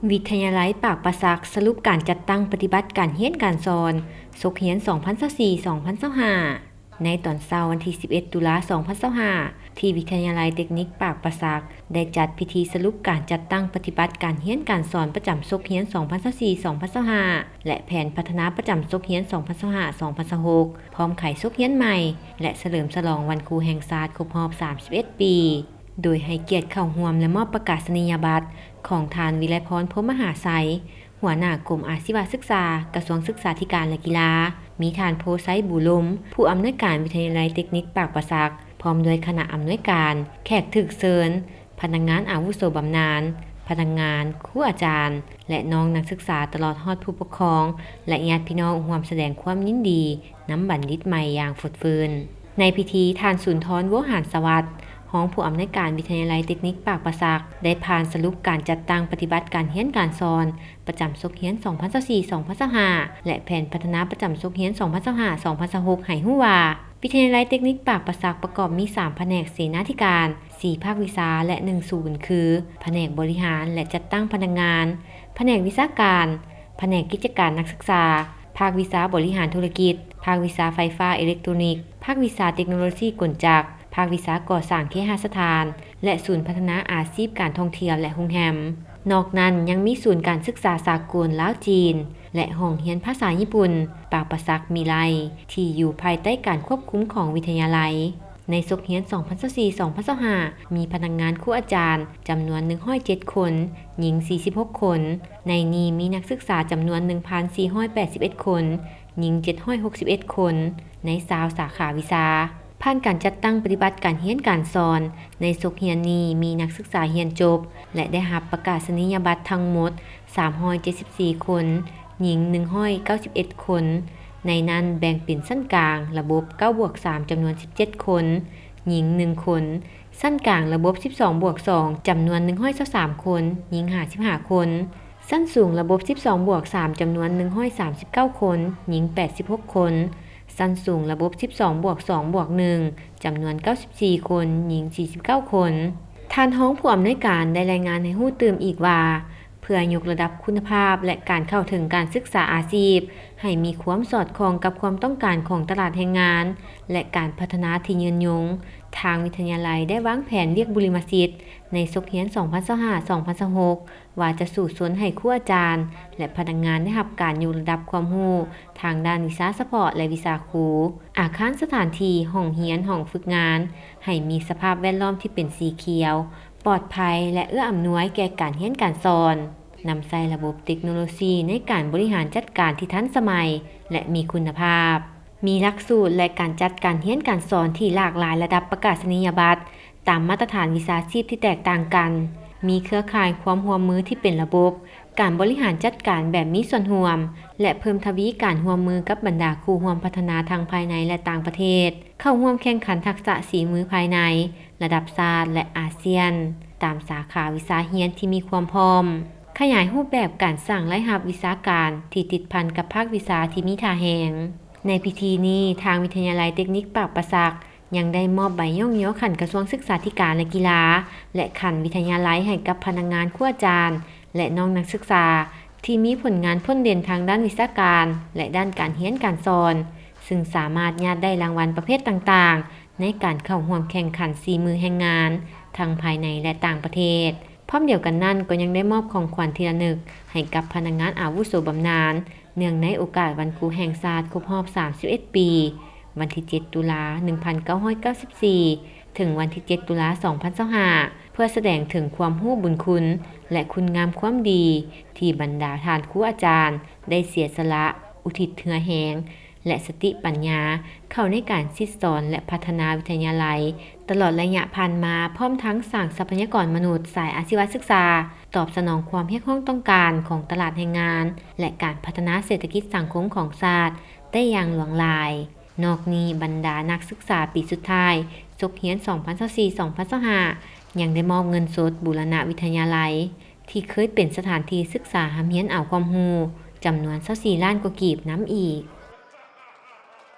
ວິທະຍາໄລປາກປາສັກ ສະຫຼຸບການຈັດຕັ້ງປະຕິບັດການຮຽນການສອນ ສົກຮຽນສອງພັນຊາວສີ່ ສອງພັນຊາວຫ້າ ໃນຕອນເຊົ້າວັນທີສິບເອັດ ຕຸລາ ສອງພັນຊາວຫ້າ ທີ່ວິທະຍາໄລເຕັກນິກປາກປາສັກ ໄດ້ຈັດພິທີສະຫຼຸບການຈັດຕັ້ງປະຕິບັດການຮຽນການສອນປະຈຳສົກຮຽນສອງພັນຊາວສີ່ ສອງພັນຊາວຫ້າ ແລະ ແຜນພັດທະນາປະຈຳສົກຮຽນສອງພັນຊາວຫ້າ ສອງພັນຊາວຫົກ ພ້ອມໄຂສົກຮຽນໃໝ່ ແລະ ສະເຫຼີມສະຫຼອງວັນຄູແຫ່ງຊາດຄົບຮອບສາມສິບເອັດປີ ໂດຍໃຫ້ກຽດເຂົ້າຮ່ວມ ແລະ ມອບປະກາສະນີຍະບັດຂອງທ່ານ ວິໄລພອນ ພົມມະຫາໄຊ ຫົວໜ້າກົມອາຊີວະສຶກສາ ກະຊວງສຶກສາທິການ ແລະ ກິລາ, ມີທ່ານ ໂພໄຊ ບູລົມ ຜູ້ອຳນວຍການວິທະຍາໄລເຕັກນິກປາກປາສັກ ພ້ອມດ້ວຍຄະນະອຳນວຍການ, ແຂກຖືກເຊີນ, ພະນັກງານອາວຸໂສບຳນານ, ພະນັກງານ, ຄູອາຈານ ແລະ ນ້ອງນັກສຶກສາ ຕະຫຼອດຮອດຜູ້ປົກຄອງ ແລະ ຍາດພີ່ນ້ອງ ຮ່ວມສະແດງຄວາມຍິນດີນຳບັນດິດໃໝ່ຢ່າງຟົດຟື້ນ. ໃນພິທີ, ທ່ານ ສຸນທອນ ໂວຫານສະຫວັດ ຮອງຜູ້ອຳນວຍການວິທະຍາໄລເຕັກນິກປາກປາສັກ ໄດ້ຜ່ານສະຫຼຸບການຈັດຕັ້ງປະຕິບັດການຮຽນການສອນ ປະຈຳສົກຮຽນສອງພັນຊາວສີ່ ສອງພັນຊາວຫ້າ ແລະ ແຜນພັດທະນາປະຈຳສົກຮຽນສອງພັນຊາວຫ້າ ສອງພັນຊາວຫົກ ໃຫ້ຮູ້ວ່າ, ວິທະຍາໄລເຕັກນິກປາກປາສັກປະກອບມີສາມພະແນກເສນາທິການ, ສີ່ພາກວິຊາ ແລະ ໜຶ່ງສູນ ຄື ພະແນກບໍລິຫານ ແລະ ຈັດຕັ້ງພະນັກງານ, ພະແນກວິຊາການ, ພະແນກກິດຈະການນັກສຶກສາ, ພາກວິຊາບໍລິຫານທຸລະກິດ, ພາກວິຊາໄຟຟ້າເອເລັກໂຕນິກ, ພາກວິຊາເຕັກໂນໂລຊີກົນຈັກ, ພາກວິຊາກໍ່ສ້າງເຄຫະສະຖານ ແລະ ສູນພັດທະນາອາຊີບການທ່ອງທ່ຽວ ແລະ ໂຮງແຮມ. ນອກນັ້ນຍັງມີສູນການສຶກສາສາກົນລາວ-ຈີນ ແລະ ຫ້ອງຮຽນພາສາຍີ່ປຸ່ນ ປາກປາສັກມິໄລ ທີ່ຢູ່ພາຍໃຕ້ການຄວບຄຸມຂອງວິທະຍາໄລ. ໃນສົກຮຽນສອງພັນຊາວສີ່ ສອງພັນຊາວຫ້າ ມີພະນັກງານຄູອາຈານຈຳນວນໜຶ່ງຮ້ອຍເຈັດຄົນ, ຍິງສີ່ສິບຫົກຄົນ. ໃນນີ້ມີນັກສຶກສາຈຳນວນໜຶ່ງພັນສີ່ຮ້ອຍແປດສິບເອັດຄົນ, ຍິງເຈັດຮ້ອຍຫົກສິບເອັດຄົນ ໃນຊາວສາຂາວິຊາ. ຜ່ານການຈັດຕັ້ງປະຕິບັດການຮຽນການສອນ, ໃນສົກຮຽນນີ້ມີນັກສຶກສາຮຽນຈົບ ແລະ ໄດ້ຮັບປະກາສະນີຍະບັດທັງໝົດສາມຮ້ອຍເຈັດສິບສີ່ຄົນ, ຍິງໜຶ່ງຮ້ອຍເກົ້າສິບເອັດຄົນ. ໃນນັ້ນແບ່ງເປັນຊັ້ນກາງລະບົບເກົ້າບວກສາມ ຈຳນວນສິບເຈັດຄົນ, ຍິງໜຶ່ງຄົນ, ຊັ້ນກາງລະບົບສິບສອງບວກສອງ ຈຳນວນໜຶ່ງຮ້ອຍຊາວສາມຄົນ, ຍິງຫ້າສິບຫ້າຄົນ. ຊັ້ນສູງລະບົບສິບສອງບວກສາມ ຈຳນວນໜຶ່ງຮ້ອຍສາມສິບເກົ້າຄົນ, ຍິງແປດສິບຫົກຄົນ, ຊັ້ນສູງລະບົບສິບສອງບວກສອງບວກໜຶ່ງ ຈຳນວນເກົ້າສິບສີ່ຄົນ, ຍິງສີ່ສິບເກົ້າຄົນ. ທ່ານຮອງຜູ້ອຳນວຍການໄດ້ລາຍງານໃຫ້ຮູ້ຕື່ມອີກວ່າ, ເພື່ອຍົກລະດັບຄຸນນະພາບ ແລະ ການເຂົ້າເຖິງການສຶກສາອາຊີບ ໃຫ້ມີຄວາມສອດຄ່ອງກັບຄວາມຕ້ອງການຂອງຕະຫຼາດແຮງງານ ແລະ ການພັດທະນາທີ່ຍືນຍົງ, ທາງວິທະຍາໄລໄດ້ວາງແຜນວຽກບຸລິມະສິດໃນສົກຮຽນສອງພັນຊາວຫ້າ ສອງພັນຊາວຫົກ ວ່າຈະສູ້ຊົນໃຫ້ຄູອາຈານ ແລະ ພະນັກງານໄດ້ຮັບການຍົກລະດັບຄວາມຮູ້ທາງດ້ານວິຊາສະເພາະ ແລະ ວິຊາຄູ, ອາຄານສະຖານທີ່, ຫ້ອງຮຽນ, ຫ້ອງຝຶກງານ ໃຫ້ມີສະພາບແວດລ້ອມທີ່ເປັນສີຂຽວ, ປອດໄພ ແລະ ເອື້ອອຳນວຍແກ່ການຮຽນການສອນ, ນຳໃຊ້ລະບົບເຕັກໂນໂລຊີໃນການບໍລິຫານຈັດການທີ່ທັນສະໄໝ ແລະ ມີຄຸນນະພາບ. ມີຫຼັກສູດ ແລະ ການຈັດການຮຽນການສອນທີ່ຫຼາກຫຼາຍລະດັບປະກາສະນີຍະບັດ ຕາມມາດຕະຖານວິຊາຊີບທີ່ແຕກຕ່າງກັນ, ມີເຄືອຂ່າຍຄວາມຮ່ວມມືທີ່ເປັນລະບົບ, ການບໍລິຫານຈັດການແບບມີສ່ວນຮ່ວມ ແລະ ເພີ່ມທະວີການຮ່ວມມືກັບບັນດາຄູ່ຮ່ວມພັດທະນາທັງພາຍໃນ ແລະ ຕ່າງປະເທດ, ເຂົ້າຮ່ວມແຂ່ງຂັນທັກສະສີມືພາຍໃນ ລະດັບຊາດ ແລະ ອາຊຽນ ຕາມສາຂາວິຊາຮຽນທີ່ມີຄວາມພ້ອມ, ຂະຫຍາຍຮູບແບບການສ້າງລາຍຮັບວິຊາການທີ່ຕິດພັນກັບພາກວິຊາທີ່ມີທ່າແຮງ. ໃນພິທີນີ້, ທາງວິທະຍາໄລເຕັກນິກປາກປາສັກ ຍັງໄດ້ມອບໃບຍ້ອງຍໍຂັ້ນກະຊວງສຶກສາທິການ ແລະ ກິລາ ແລະ ຂັ້ນວິທະຍາໄລໃຫ້ກັບພະນັກງານຄູອາຈານ ແລະ ນ້ອງນັກສຶກສາ ທີ່ມີຜົນງານພົ້ນເດັ່ນທາງດ້ານວິຊາການ ແລະ ດ້ານການຮຽນການສອນ, ຊຶ່ງສາມາດຍາດໄດ້ລາງວັນປະເພດຕ່າງໆ ໃນການເຂົ້າຮ່ວມແຂ່ງຂັນສີມືແຮງງານ ທັງພາຍໃນ ແລະ ຕ່າງປະເທດ. ພ້ອມດຽວກັນນັ້ນ, ກໍຍັງໄດ້ມອບຂອງຂວັນທີ່ລະນຶກໃຫ້ກັບພະນັກງານອາວຸໂສບຳນານ ເນື່ອງໃນໂອກາດວັນຄູແຫ່ງຊາດຄົບຮອບສາມສິບເອັດປີ, ວັນທີເຈັດ ຕຸລາ ໜຶ່ງພັນເກົ້າຮ້ອຍເກົ້າສິບສີ່ ເຖິງວັນທີເຈັດ ຕຸລາ ສອງພັນຊາວຫ້າ ເພື່ອສະແດງເຖິງຄວາມຮູ້ບຸນຄຸນ ແລະ ຄຸນງາມຄວາມດີ ທີ່ບັນດາທ່ານຄູອາຈານໄດ້ເສຍສະຫຼະ ອຸທິດເຫື່ອແຮງ ແລະ ສະຕິປັນຍາ ເຂົ້າໃນການສິດສອນ ແລະ ພັດທະນາວິທະຍາໄລ ຕະຫຼອດໄລຍະຜ່ານມາ, ພ້ອມທັງສ້າງຊັບພະຍາກອນມະນຸດສາຍອາຊີວະສຶກສາ ຕອບສະໜອງຄວາມຮຽກຮ້ອງຕ້ອງການຂອງຕະຫຼາດແຮງງານ ແລະ ການພັດທະນາເສດຖະກິດສັງຄົມຂອງຊາດໄດ້ຢ່າງຫຼວງຫຼາຍ. ນອກນີ້, ບັນດານັກສຶກສາປີສຸດທ້າຍສົກຮຽນສອງພັນຊາວສີ່ ສອງພັນຊາວຫ້າ ຍັງໄດ້ມອບເງິນສົດບູລະນະວິທະຍາໄລ ທີ່ເຄີຍເປັນສະຖານທີ່ສຶກສາຮ່ຳຮຽນເອົາຄວາມຮູ້ ຈຳນວນຊາວສີ່ລ້ານກວ່າກີບນຳອີກ.